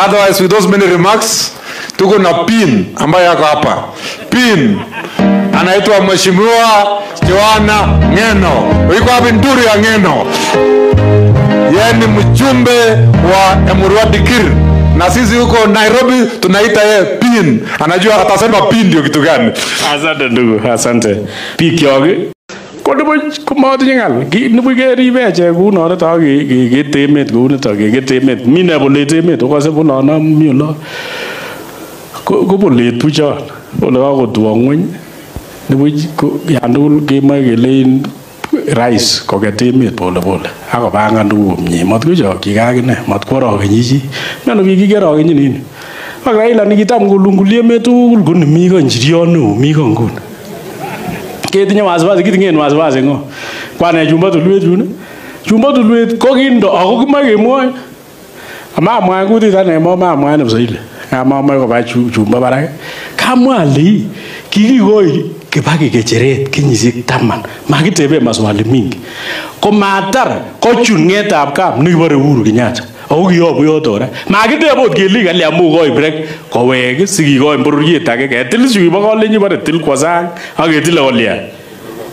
Otherwise, with those many remarks, tuko na pin ambaye yako hapa. Pin anaitwa Mheshimiwa Joana Ngeno. Yuko hapa Nduru ya Ngeno. Yeye ni mjumbe wa Emurua Dikirr. Na sisi huko Nairobi tunaita yeye pin. Anajua atasema pin ndio kitu gani. Asante ndugu, asante. Bikyok ko nibuch komatinye ng'al. Nibuch keribe achek kounoto ak keket emet kounito, keket emet. Mi ne bolet emet, okose bolono mi olo. Ko bolet buchon. Ole kakotwo ng'weny. Nibuch yan tugul kemoe kelein rais koket emet pole pole. Ak kopangan tuguk komie. Mat kochokchige akine, mat kworokenyi chi. Miano biik kikerokenyin en yu. Ak Raila nikitam kolunguli emet tugul ko nimi ko njiryot neo mi ko nguni. Ketinye wasiwasi, kitinyen wasiwasi ng'o? Kwane chumbo tulwet yun. Chumbo tulwet ko kindo ako kimoe kemwoe. Amamwa en kutit ane mamwa en Kiswahili. Amamoe koba chumbo barak. Kamwa ale kikikoi Kibaki ng'echeret kenyisiek 10. Makiteben maswali mingi. Komatar kochun ng'etab kam nekibore Uhuru Kenyatta. Ako kiyobu yoto kora. Makiteb ot kele kalya mukoi break kowek sikikoin bororiet age ketil chukibo kalenjin bore til kwo sang ak ketile kolya.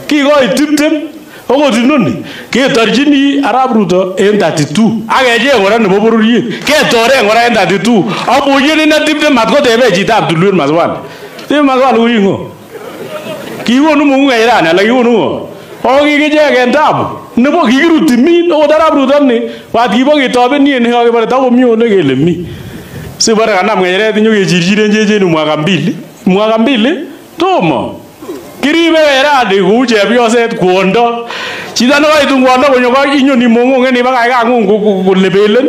Kikoi 20 okot inoni ketorchini Arap Ruto en 32 ak kecheng kora nebo bororiet. Ketoren kora en 32 ak buyen ine 20 mat koteben chitab tulwet maswali. Tebe maswali ko ing'o? Kikonu Mungu ng'echerani ala kikonu ng'o? Ako kikicheng en tabu. Nebo kikirut timin okot Arap Ruto ni wat kibo ketobenien akebore takomi ole kele mi. Sibore kanam ng'echeret inyokechirchiren chechen mwaka mbili. Mwaka mbili tomo. Kiribe ng'echerani kou chepyoset kwondo. Chito nekoitun kwondo konyo ko inyon imong'ungen ibakach kang'ung kolebelen.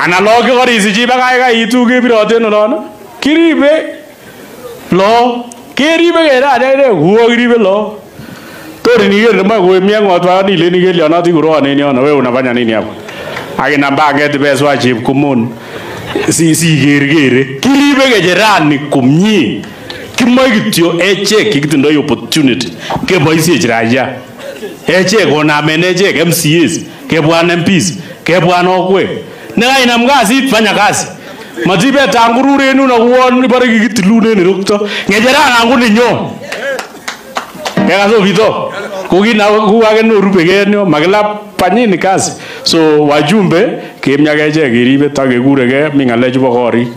Anan lagok chekorisich ibakach kaitu kebiroten olon. Kiribe lagok. Keribe ng'echerani akine kuo kiribe lagok. Tor iniker nemoe koemi ak ng'otwa ileni kelyonot ikuron en yono, wewe unafanya nini hapo? Akinam panget ibeswa chepkumon sikerkere. Kiribe ng'echerani komie. Kimoe kityo echek chekitindoi opportunity keboisiechi raia. Echek konamen echek MCAs, kebwan MPs, kebwan okwek. Nekainam kasit, fanya kazi. Matibetangurur en yuno kouon ibore kikitilun en irokto. Ng'echeranan ko ninyon. Kekas obito. Ko ake norubekei en yo, makilap fanyeni kazi. So wajumbe kemiak echek keribe takekurekei mi ng'alek chubo korik.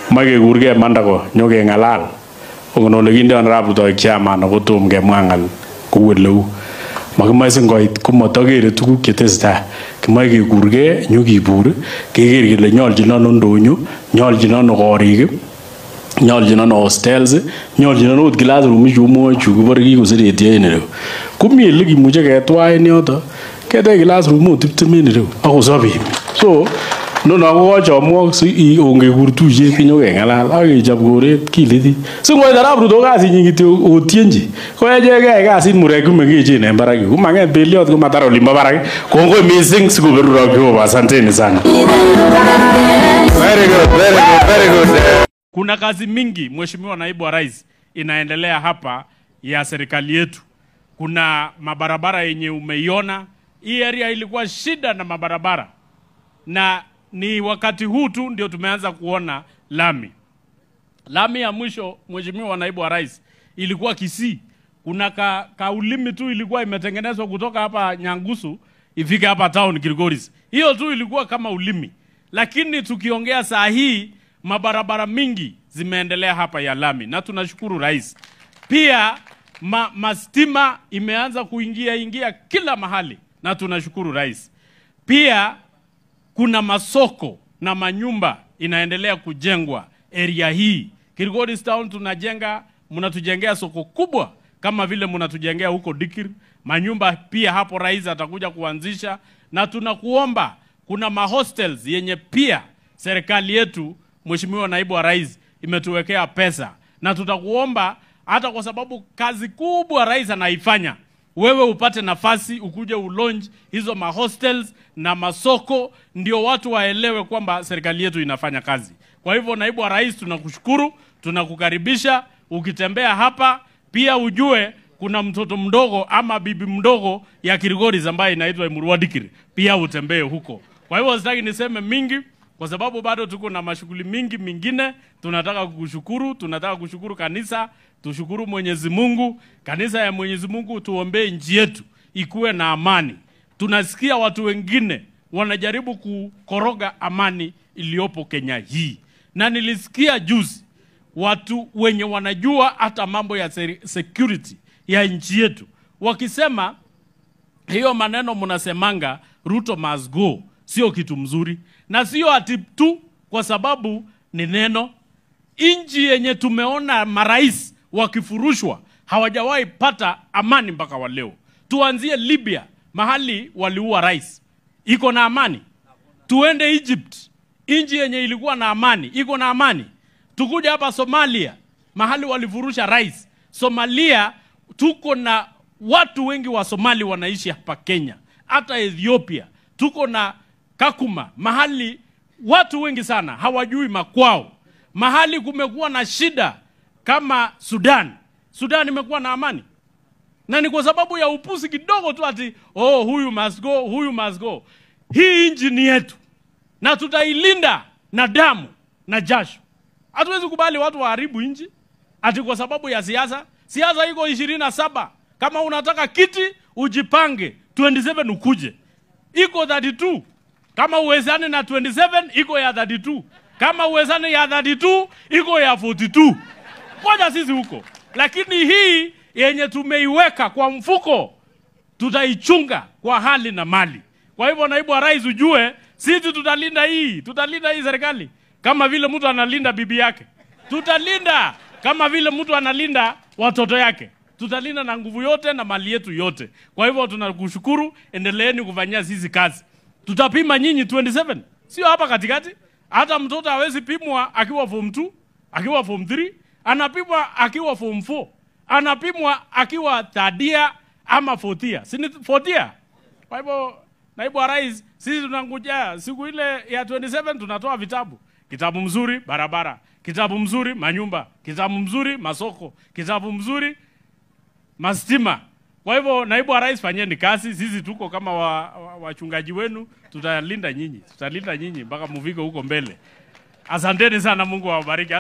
Moe kekurkei manda ko nyokeng'alal. Ongen ole kindeon Arap Ruto koik chairman ako tom kemwa ng'al kou eleu. Makimoe singoit komotokere tuguk chetesetai. Kimoe kekurkei nyokibur keker kele nyoljin ano ndonyo, nyoljin ano korik, nyoljin ano hostels, nyoljin ano ot classroom ichu omwoe chu kibore kikoseretyo en ireu. Komi ele kimuche ketwa en yoto, ketech classroom ot 20 en ireu akosop emet. So nono ko kochomwok si ongekur tuyet kinyokeng'alal ak kechop koret kiliti. Singoit Arap Ruto kasinyin kityo otienchi. Ko echek keyai kasit murek chumengechen en barak yu. Komang'et beliot komatar olimbo barak. Kongoi missing sikoberurok Jehova. Asanteni sana. Very good, very good, very good. Kuna kazi mingi Mheshimiwa Naibu wa Rais inaendelea hapa ya serikali yetu. Kuna mabarabara yenye umeiona. Hii area ilikuwa shida na mabarabara. Na ni wakati huu tu ndio tumeanza kuona lami. Lami ya mwisho Mheshimiwa Naibu wa Rais ilikuwa Kisii. Kuna kaulimi tu ilikuwa imetengenezwa kutoka hapa Nyangusu ifike hapa town Kilgoris. Hiyo tu ilikuwa kama ulimi. Lakini tukiongea saa hii mabarabara mingi zimeendelea hapa ya lami, na tunashukuru rais. Pia mastima imeanza kuingia kila mahali, na tunashukuru rais. Pia kuna masoko na manyumba inaendelea kujengwa area hii. Kilgoris town tunajenga, mnatujengea soko kubwa kama vile mnatujengea huko Dikir. Manyumba pia hapo rais atakuja kuanzisha, na tunakuomba kuna mahostels yenye pia serikali yetu Mheshimiwa Naibu wa Rais imetuwekea pesa, na tutakuomba hata kwa sababu kazi kubwa rais anaifanya, wewe upate nafasi ukuje ulaunch hizo mahostels na masoko, ndio watu waelewe kwamba serikali yetu inafanya kazi. Kwa hivyo Naibu wa Rais, tunakushukuru, tunakukaribisha. Ukitembea hapa pia ujue kuna mtoto mdogo ama bibi mdogo ya Kilgoris ambaye inaitwa Emurua Dikirr, pia utembee huko. Kwa hivyo sitaki niseme mingi kwa sababu bado tuko na mashughuli mingi mingine. Tunataka kukushukuru, tunataka kushukuru kanisa, tushukuru Mwenyezi Mungu, kanisa ya Mwenyezi Mungu, tuombee nchi yetu ikuwe na amani. Tunasikia watu wengine wanajaribu kukoroga amani iliyopo Kenya hii. Na nilisikia juzi watu wenye wanajua hata mambo ya security ya nchi yetu wakisema hiyo maneno mnasemanga Ruto must go sio kitu mzuri, na sio ati tu kwa sababu ni neno. Nchi yenye tumeona marais wakifurushwa hawajawahi pata amani mpaka wa leo. Tuanzie Libya, mahali waliua rais, iko na amani. Tuende Egypt, nchi yenye ilikuwa na amani, iko na amani. Tukuja hapa Somalia, mahali walifurusha rais. Somalia tuko na watu wengi wa Somali wanaishi hapa Kenya. Hata Ethiopia tuko na Kakuma, mahali watu wengi sana hawajui makwao. Mahali kumekuwa na shida kama Sudan. Sudan imekuwa na amani. Na ni kwa sababu ya upusi kidogo tu ati oh, huyu must go, huyu must go. Hii nchi ni yetu na tutailinda na damu na jasho. Hatuwezi kubali watu waharibu nchi ati kwa sababu ya siasa. Siasa iko 27. Kama unataka kiti ujipange, 27 ukuje. Iko 32. Kama uwezane na 27 iko ya 32. Kama uwezane ya 32 iko ya 42. Ngoja sisi huko. Lakini hii yenye tumeiweka kwa mfuko tutaichunga kwa hali na mali. Kwa hivyo Naibu wa Rais, ujue sisi tutalinda hii, tutalinda hii serikali kama vile mtu analinda bibi yake. Tutalinda kama vile mtu analinda watoto yake. Tutalinda na nguvu yote na mali yetu yote. Kwa hivyo tunakushukuru, endeleeni kufanyia sisi kazi. Tutapima nyinyi 27, sio hapa katikati. Hata mtoto hawezi pimwa akiwa form 2, akiwa form 3, anapimwa akiwa form 4, anapimwa akiwa third year ama fourth year. Si ni fourth year? Kwa hivyo Naibu wa Rais, sisi tunangojea siku ile ya 27 tunatoa vitabu. Kitabu mzuri barabara, kitabu mzuri manyumba, kitabu mzuri masoko, kitabu mzuri mastima. Kwa hivyo Naibu wa Rais, fanyeni kazi. Sisi tuko kama wachungaji wenu, tutalinda nyinyi, tutalinda nyinyi mpaka mufike huko mbele. Asanteni sana, Mungu awabariki.